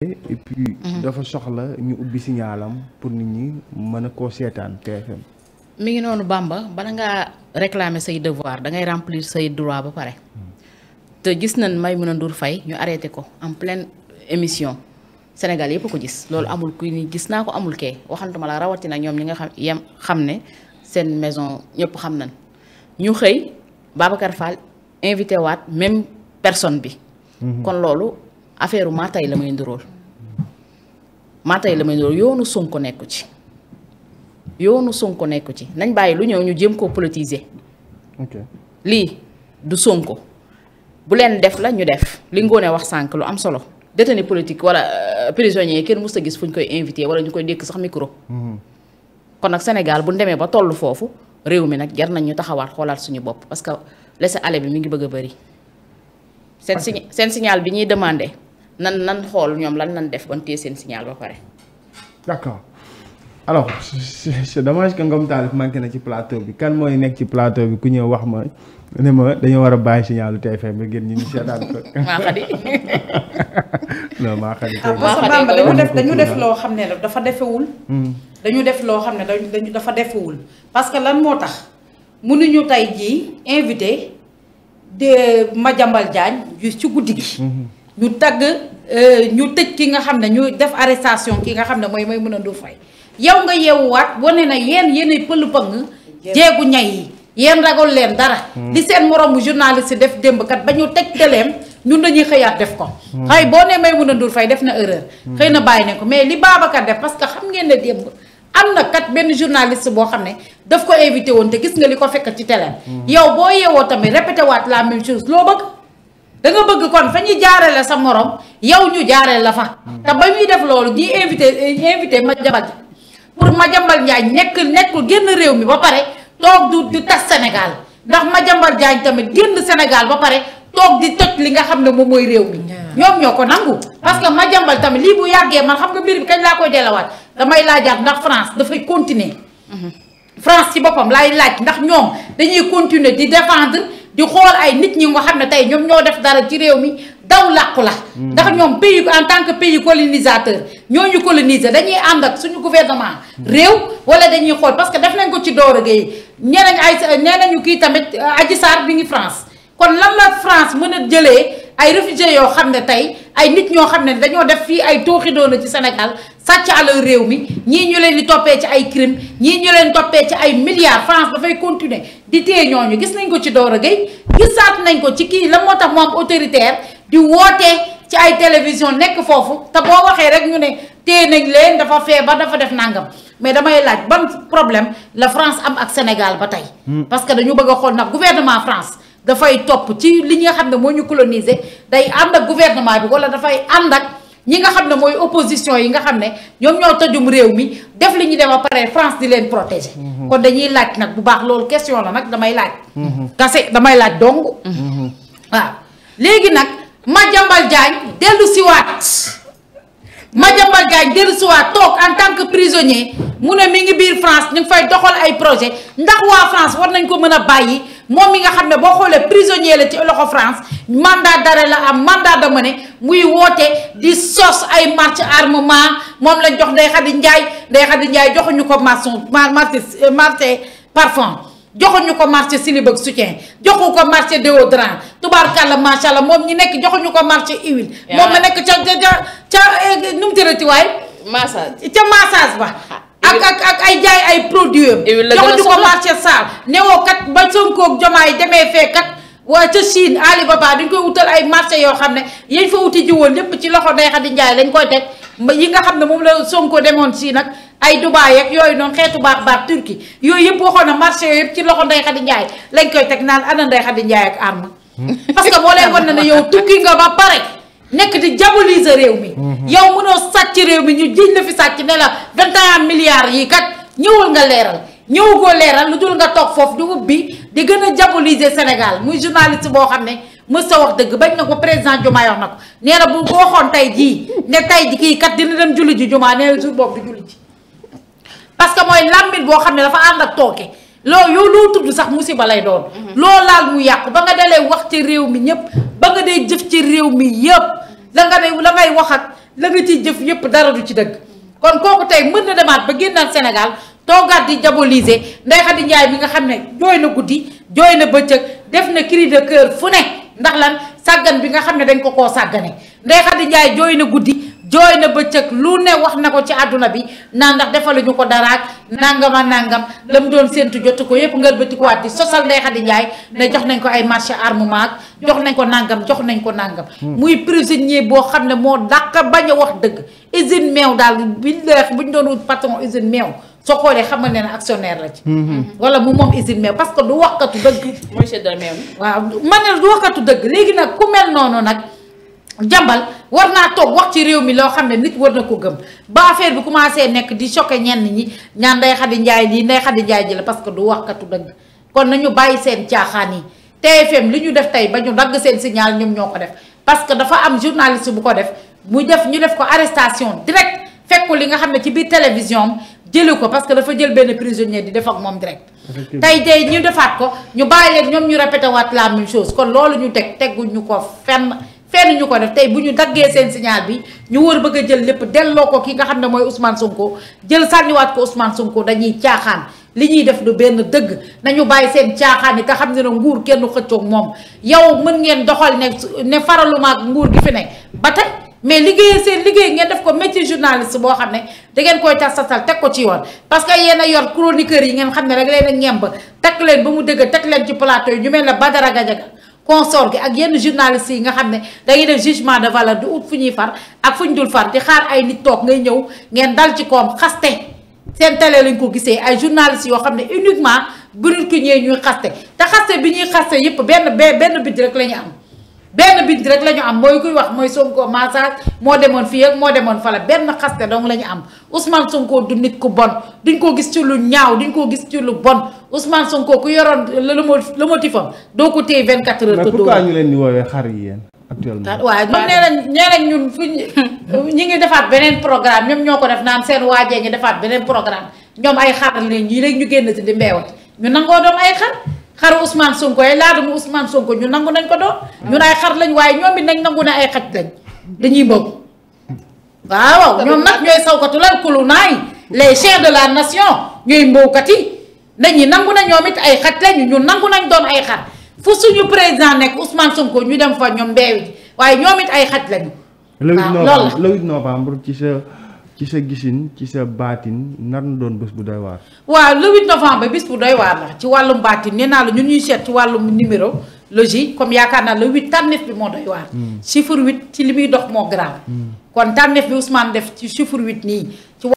et puis dafa soxla ñu ubbi signalam pour nit ñi mën a koo seetaan TFM. mi ngi noonu Bamba bala ngaa réclamer say devoir da ngay remplir say droit ba pare te gis nañ Maïmouna Ndour Faye ñu arrêté ko en pleine émission Sénégal yëpp ko gis loolu amul kuy ni gis naa ko amul kee waxantuma la rawatina ñoom ñi nga xam ne seen maison ñëpp xam nañ ñu xëy Babacar Fall invité waat même personne bi kon loolu affaire maatay la may ndurool yoonu Sonko nekku ci nañ bàyyi lu ñëw ñu jéem koo politiser lii du Sonko bu leen def la ñu def li Ngoné wax sànq lu am solo détenu politique wala prisonnier kenn mës a gis fu ñu koy invité wala ñu koy dékk sax micro kon nag Sénégal bu ñu demee ba toll foofu réew mi nag jar nañ ñu taxawaat xoolaat suñu bopp parce que laisser-aller bi mi ngi bëgg a bëri seen signal bi ñuy demandé nan xool ñoom lan def ban téye seen signal ba pare. D'accord alors c'est dommage que Ngom Taalif manqué na ci plateau bi kan mooy nekk ci plateau bi ku ñëw wax ma ne ma dañoo war a bàyyi signalu TFM bi gën ñu seetaan ko. maa xadi non maa xadi. dañu def loo xam ne dafa defewul. dañu def loo xam ne dafa defewul parce que lan moo tax mënuñu tey jii invité de Madiambal Diagne ci guddi gi. ñu tagg ñu tëj ki nga xam ne ñu def arrestation ki nga xam ne mooy Maïmouna Ndour Faye yow nga yeewuwaat wane na yéenay pël pëng jeegu ñay yi yéen ragal leen dara li seen moroomu journaliste def démb kat ba ñu teg teleem ñun dañuy xëyaat def ko xëy boo ne Maïmouna Ndour Faye def na erreur xëy na bàyyi ne ko mais li Babacar def parce que xam ngeen ne démb am na kat benn journaliste boo xam ne daf ko invité woon te gis nga li ko fekk ci teleem yow boo yeewoo tamit répété waat la même chose loo bëgg da nga bëgg kon fa ñu jaarale sa morom yow ñu jaarale la fa te ba ñuy def loolu ñi invité Madiambal pour Madiambal Diagne nekkul génn réew mi ba pare toog du tas Sénégal ndax Madiambal Diagne tamit génn Sénégal ba pare toog di toj li nga xam ne moom mooy réew mi ñoom ñoo ko nangu parce que Madiambal tamit lii bu yàggee man xam nga mbir bi kañ laa koy delawaat damay laajaat ndax France dafay continuer France ci boppam laay laaj ndax ñoom dañuy continuer di défendre di xool ay nit ñi nga xam ne tey ñoom ñoo def dara ci réew mi daw làqu la ndax ñoom pays en tant que pays colonisateur ñooñu coloniser dañuy ànd ak suñu gouvernement réew wala dañuy xool parce que def nañ ko ci Doro Gueye nee nañu kii tamit Adji Sarr bi ngi France kon lan la France mën a jëlee ay réfugiés yoo xam ne tey ay nit ñoo xam ne dañoo def fii ay tooxi doona ci Sénégal sàcc alal réew mi ñii ñu leen di toppee ci ay crime ñii ñu leen toppee ci ay milliards France dafay continuer di téye ñooñu gis nañ ko ci Doro Gueye gisaat nañ ko ci kii la moo tax moom autoritaire di woote ci ay télévision nekk foofu te boo waxee rek ñu ne téye nañ leen dafa feebar dafa def nangam mais damay laaj ban problème la France am ak Sénégal ba tey parce que dañu bëgg a xool nag gouvernement France dafay topp ci li nga xam ne moo ñu coloniser day ànd ak gouvernement bi wala dafay ànd ak ñi nga xam ne mooy opposition yi nga xam ne ñoom ñoo tëjum réew mi def li ñu dem ba pare France di leen protéger. kon dañuy laaj nag bu baax loolu question la nag damay laaj. kase damay laaj dong. waaw léegi nag Madiambal Diagne dellu siwaat toog en tant que prisonnier mu ne mi ngi biir France ñu ngi fay doxal ay projet ndax waa France war nañ ko mën a bàyyi moom mi nga xam ne boo xoolee prisonnier la ci loxo France mandat d'arrêt la am mandat de mener muy woote di sos ay marché armement moom lañ jox Ndeye Khady Ndiaye joxuñu ko marché parfum joxuñu ko marché slip ak soutien joxu ko marché déodorant tubaarkàlla macha allah moom ñi nekk joxuñu ko marché huile moom ma nekk ca nu mu tërati waay massage ca massage ba ak ay jaay ay produits joxuñu ko marché saal newoo kat ba Sonko Jomaay demee fee kat waa ca Chine Alibaba dañ koy wutal ay marché yoo xam ne yañ fa wuti ji woon lépp ci loxo Ndeye Khady Ndiaye lañ koy teg yi nga xam ne moom la Sonko demoon si nag ay Dubaay ak yooyu noonu xeetu baax Turquie yooyu yëpp waxoon na marché yooyu yëpp ci loxo Ndeye Khady Ndiaye lañ koy teg naan ana Ndeye Khady Ndiaye ak arme parce que moo leen wan ne yow tukki nga ba pare nekk di diaboliser réew mi yow mënoo sàcc réew mi ñu jiñ la fi sàcc ne la 21 milliards yi kat ñëwul nga leeral ñëwugoo leeral lu dul nga toog foofu di ubbi di gën a diaboliser Sénégal muy journaliste boo xam ne mës sa wax dëgg bañ na ko président Diomaye wax na ko nee na bu waxoon tey jii ne tey ji kii kat dina dem julli ji Diomaye nee na jour boobu du julli ji parce que mooy làmbit boo xam ne dafa ànd ak tooke loolu yow loo tudd sax musiba lay doon loo laal mu yàqu ba nga dalee wax ci réew mi ñëpp ba nga dee jëf ci réew mi yëpp la ngay wax ak la nga ciy jëf yëpp dara du ci dëgg kon kooku tey mën na demaat ba génnaat Sénégal toogaat di diaboliser Ndeye Khady Ndiaye mi nga xam ne jooy na guddi jooy na bëccëg def na cri de cœur fu ne ndax lan sàggan bi nga xam ne dañ ko koo sàggane Ndeye Khady Ndiaye jooy na guddi jooy na bëccëg lu ne wax na ko ci àdduna bi naan ndax defaluñu ko daraak nangama nangam la mu doon séentu jotu ko yëpp ngal bëti ko waat di sosal Ndeye Khady Ndiaye ne jox nañ ko ay marché armement jox nañ ko nangam jox nañ ko nangam muy prisonnier boo xam ne moo dàq bañ a wax dëgg usine meew daal bi buñ doon wut patron usine meew soo xoolee xamal ne actionnaire la ci wala mu moom usine meew parce que du waxkatu dëgg mooy seddal meew waaw man ne du waxkatu dëgg léegi nag ku mel noonu nag jàmbal war naa toog wax ci réew mi loo xam ne nit war na ko gëm ba affaire bi commencé nekk di choqué ñenn ñi ñaan Ndeye Khady Ndiaye lii Ndeye Khady Ndiaye ji la parce que du waxkatu dëgg kon nañu bàyyi seen caaxaan yi TFM li ñu def tey ba ñu dagg seen signal ñoom ñoo ko def parce que dafa am journaliste bu ko def mu def ñu def ko arrestation direct fekk li nga xam ne ci biir télévision am jëli ko parce que dafa jël benn prisonnier di def ak moom direct tey ñu defaat ko ñu bàyyi leen ñoom ñu répété waat la même chose kon loolu ñu teguñu ko fenn ñu ko def tey bu ñu daggee seen signal bi ñu wër bëgg a jël lépp delloo ko ki nga xam ne mooy Ousmane Sonko jël sànniwaat ko Ousmane Sonko dañuy caaxaan li ñuy def du benn dëgg nañu bàyyi seen caaxaan yi te xam ne ne nguur kenn xëccoog moom yow mën ngeen doxal ne faraluma ak nguur gi fi ne ba tey mais liggéeyee seen liggéey ngeen def ko métier journaliste boo xam ne da ngeen koy tasatal teg ko ci yoon parce que yéen a yor chroniqueurs yi ngeen xam ne rek leen a ñemb teg leen ba mu dëgg teg leen ci plateau yi ñu mel ne Badara Gadiaga consort gi ak yenn journalistes yi nga xam ne dañuy def jugement de valeur di ut fu ñuy far ak fu ñu dul far di xaar ay nit toog ngay ñëw ngeen dal ci koom xaste seen télé lañ ko gisee ay journalistes yoo xam ne uniquement bu nit ki ñëwee ñuy xaste te xaste bi ñuy xaste yëpp benn bit rek la ñu am benn bit rek la ñu am mooy kuy wax mooy Sonko massage moo demoon fii ak moo demoon fala benn xaste donc la ñu am Ousmane Sonko du nit ku bon duñ ko gis ci lu ñaaw duñ ko gis ci lu bon Ousmane Sonko ku yoroon le motifam doo ko téye 24 heures. mais pourquoi ñu leen di woowee xar yi yéen actuellement. waaw ñoom nee nañ ñun ñi ngi defaat beneen programme ñoom ñoo ko def naan seen waajee ngi defaat beneen programme ñoom ay xar lañ ñii léegi ñu génn si di mbeewat ñu nangoo doon ay xar. xaru Ousmane Sonko yi laaduma Ousmane Sonko ñu nangu nañ ko doon ñun ay xar lañ waaye ñoom it nañ nangu ne ay xaj lañ dañuy bëgg waaw ñoom nag ñooy sawkatu lan kulu naay les chefs de la nation ñooy mbowkat yi dañuy nangu na ñoom it ay xaj lañ ñu nangu nañ doon ay xar fu suñu président nekk Ousmane Sonko ñu dem fa ñoom mbeewi ji waaye ñoom it ay xaj lañu waaw le 8 novembre ci sa gisin ci sa baatin nar na doon bés bu doy waar. waaw le 8 novembre bis bu doy waar la ci wàllum baatin nee naa la ñun ñuy seet ci wàllum numérologie comme yaakaar naa le 8 tànneef bi moo doy waar. chiffre 8 ci li muy dox moo grave. kon tànneef bi Ousmane def ci chiffre 8 nii ci